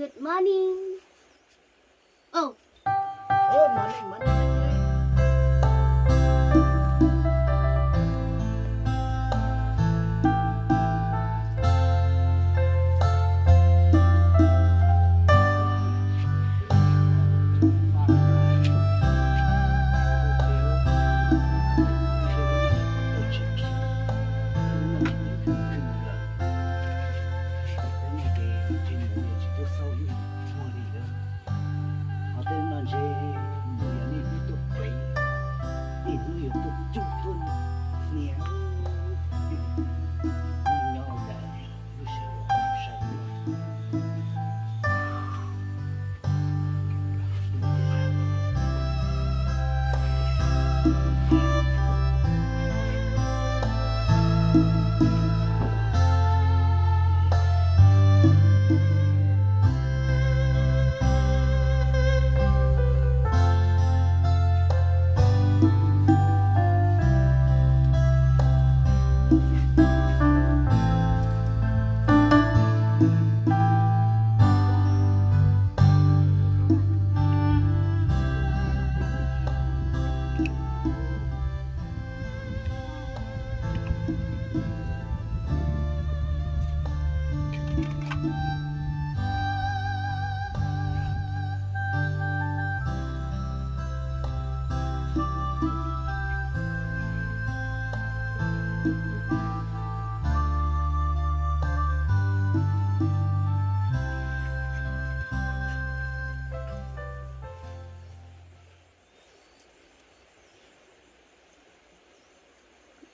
Good morning. Oh. Ho tej no ntshe mus yog nej hnub tuaj plev, nej hnub yuav tuaj cug tuaj hnia, nyob ua cas lub sij hawm sawv.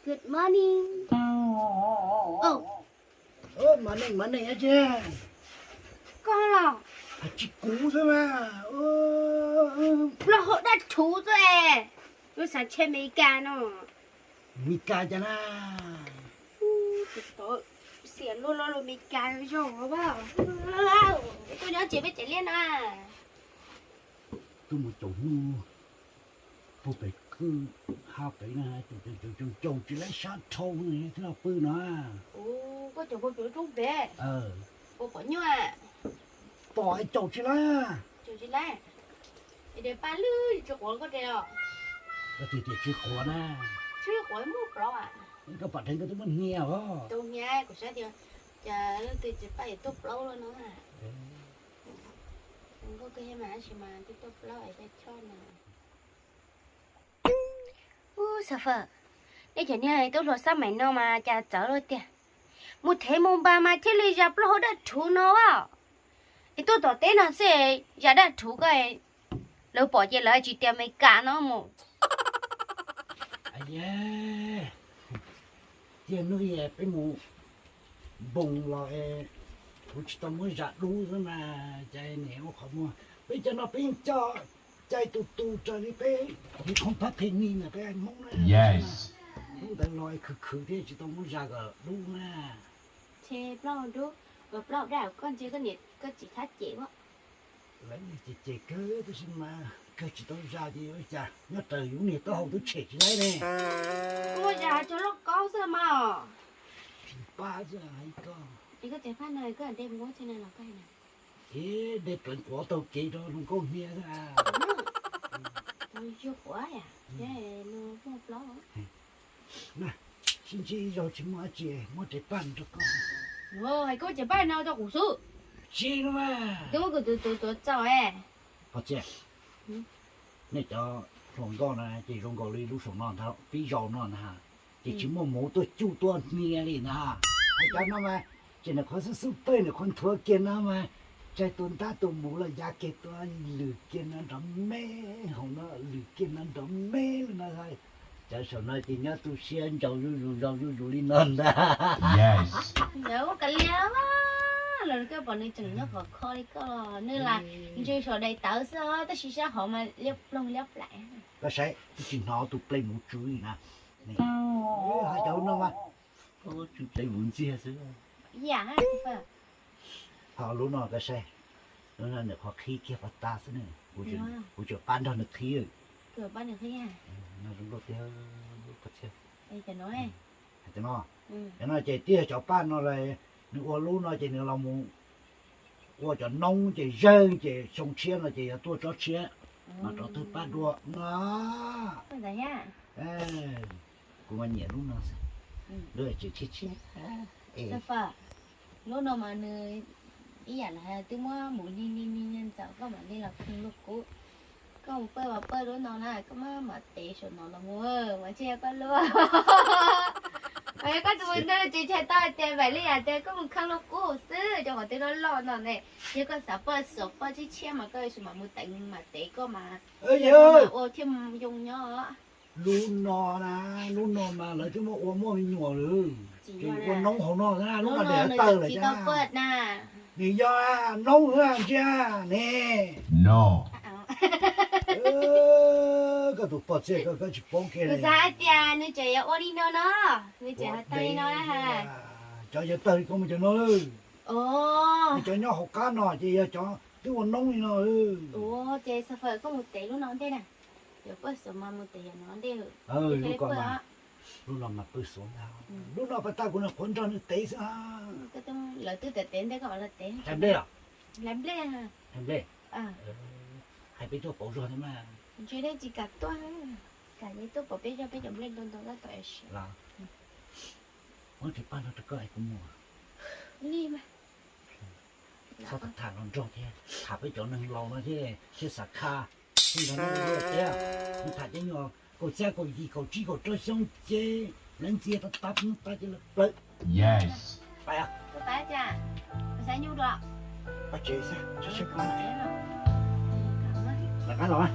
Good morning. Ov, mov neej mov neej ov tsi. Koj los? Tsis kuv xwb mas. Plaub hau dab rhuv xwb es. Lub xav tshem Amelikas no. Amelikas cas na? Xiam luaj luaj lus Amelikas zoo os. Koj nyob tsev peb tsev liaj na. Tuaj mus caum hnub puag pem kwj ha pem na, caum caum caum caum tsis laib sab dhau thiab no pw no. Koj caum puag pem roob pem, puas pom nyuaj? Pom es caum tsis laib. Caum tsis laib. Es de paj lwj tsis quav koj de os. Koj tias tias tsis quav na. Tsis quav muaj plaub. Koj pom dheev koj twb muaj hnia os. Tau hnia kuv saib tias cas leej twg tsis paj es tuaj plaub lawm no. Nkauj kawg thiab mas tab sis mas twb tuaj plaub es peb choj no. Ub, Xav Fawm, nej cov niag tub hluas xab maim no mas cas txawv luaj tiag. Mus thev mus npas mas thiaj li zas plaub hau daj rhuv no as. Es tuaj tom teb no xwb zas daj rhuv koj, lawv pom ces lawv tsis tias Amelikas no mus. Tiag hnub es peb mus npoos los es kuv tsis tau muab zas dub xwb mas cas niam ua qhov muag. Peb cov no peb yeej coj cai tus tus raws li peb tiv khoom pab phem ni ntawm peb Hmoob na. Hnub ntawd los khwv khwv thiab tsis tau muab zas kom dub na. Ces plaub dub, plaub daj koj ntsia koj niam koj txiv thab cem as. Lawv niag ces ces kawg tab sis mas kawg tsis tau zas ces yuav li cas, nyob raws yus niag taub hau twb tshem tsis laib ne. Koj zas cov loj kaub xwb mas. Tsis pab xwb hais koj. Es koj cov paj no koj de mus ua tsi na los koj hais na? Ces de pleev quav taug kev rau hluas nkauj hnia xwb. Tau yug quav yom, no muaj plaub. Na, sib ntsib ib zaug tsis muaj dab tsi, muab tes paj rau koj. Hais koj cov paj no rau kuv xwb. Tsis no mas. Twb muab kuv tus tus tuav txaus es. Qhov txhia, nej cov hluas nkauj na ces zoo nkaus li lub saum no ntag, pib zaus no na, ces tsis muaj hmoov tuaj cuj tuaj hnia li ntag. Hais cov no mas ces nws qhuav xub xub pawg nws qhuav nthuav kiag no mas, tsaig tus ntab tus mus los yav kiag tua lwm kiag no nrov me, hauv no lwm kiag no nrov me li no. Cov saum no ces nyob tu siab ntsaus zuj zus ntsaus zuj zus li no ntag. Ntawd ua kav liam, los koj pom nws tseem nyob khov kho li koj, nws lam ntsws saum daim tawv xwb tab sis sab hauv mas liab ploog liab plaim. Koj saib, twb tsis hnov tus plej mus tswv li na. Hais cov no mas, tswv plej mus ntxiag xwb. Ho lub no koj saib, lub no nws qhuav qhib kiag pas tas xwb na, kuv tseem pab nrog nws qhib. Zoo nkauj tiag. Cov no, cov no ces twb yog cov paj no los, nws ua lub no ces nws los mus Ua cov noob ces zawg ces xyoo tshiab no ces yog tuaj tsob tshiab, mas rov twg pab dua no. Kuv mas nyiam lub no xwb, lub tseem tshiab tshiab. Lub no mas nws ib yam li twb muab mus ni ni ni ntxawm koj mam li los kheej lub kub. Koj mus pawj vas pawj lub no na, koj mam mam tev saum no los mus, mas tsis yog koj lub. Mas yog koj tus mus ntawd tsis tshais tau tias vam li yam tias koj mus kheej lub kub xwb, cov qhov twb loj loj no ne. Yog koj xav pawj xom pawj tshiab tshiab mas koj yuav tsum mam mus teev mam tev koj mas, ua thiaj yoo nyob. Lub no na, lub no mas lawv twb muab ua muaj me nyuam lawm, ces ua noob hauv no na, lub no des tawg lawm thiab. Nws yog noob ntsia ne. Koj tus pog txiaj koj, koj tsis paub kiag. Kuv xav hais tias nws tseem yuav ua li no no, nws tseem tawg li no na. Cov yuav tawg li koj mus cov no lawm. Nws cov nyob hauv qab no ces yog cov twb ua noob li no. Ces Xav Fawm koj mus tev lub no ntej na. Yuav pawj xuav mas mus tev yam no ntej. Lub ko mas, lub no mas pawj xuav ntag. Lub no pas tag kuv nyuam qhuav nrog nws tev xwb. Lawv twb tev tev ntej koj los tev. Hlais nplej los? Hlais nplej. Hlais nplej. Hais peb tuaj pauv zog thiab mas. Ntshe nej tsis kam tuaj, kam li tuaj pauv peb zog peb cov nplej ntau ntau tab tom es. Los, muab ris paj no rau koj es kuv mus. Li mas. Txhob tham los nrog thiab, tham peb cov neeg laus no thiab, thiab xav kha, thiab nrog nej ua luaj thiab. Tham cov nyuam kaum xya kaum yim kaum tsib kaum rau xyoo ces lawv ntxias tab tab tab ces lawv plawv. Pais, pais tsev xwb, lawv qab los.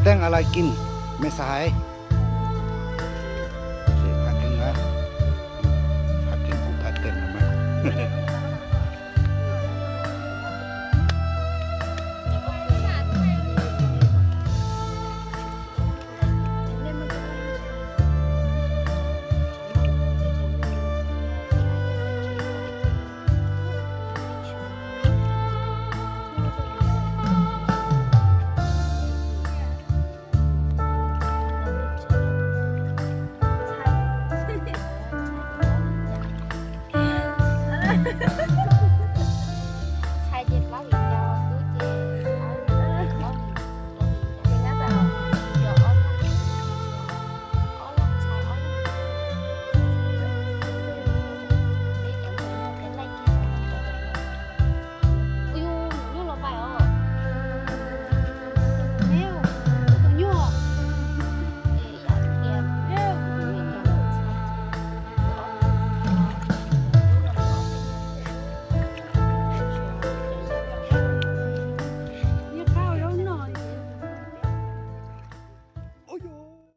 Teej a la kin, me xav hais. Phaj keeb na, phaj keeb kuv phaj keeb no mas.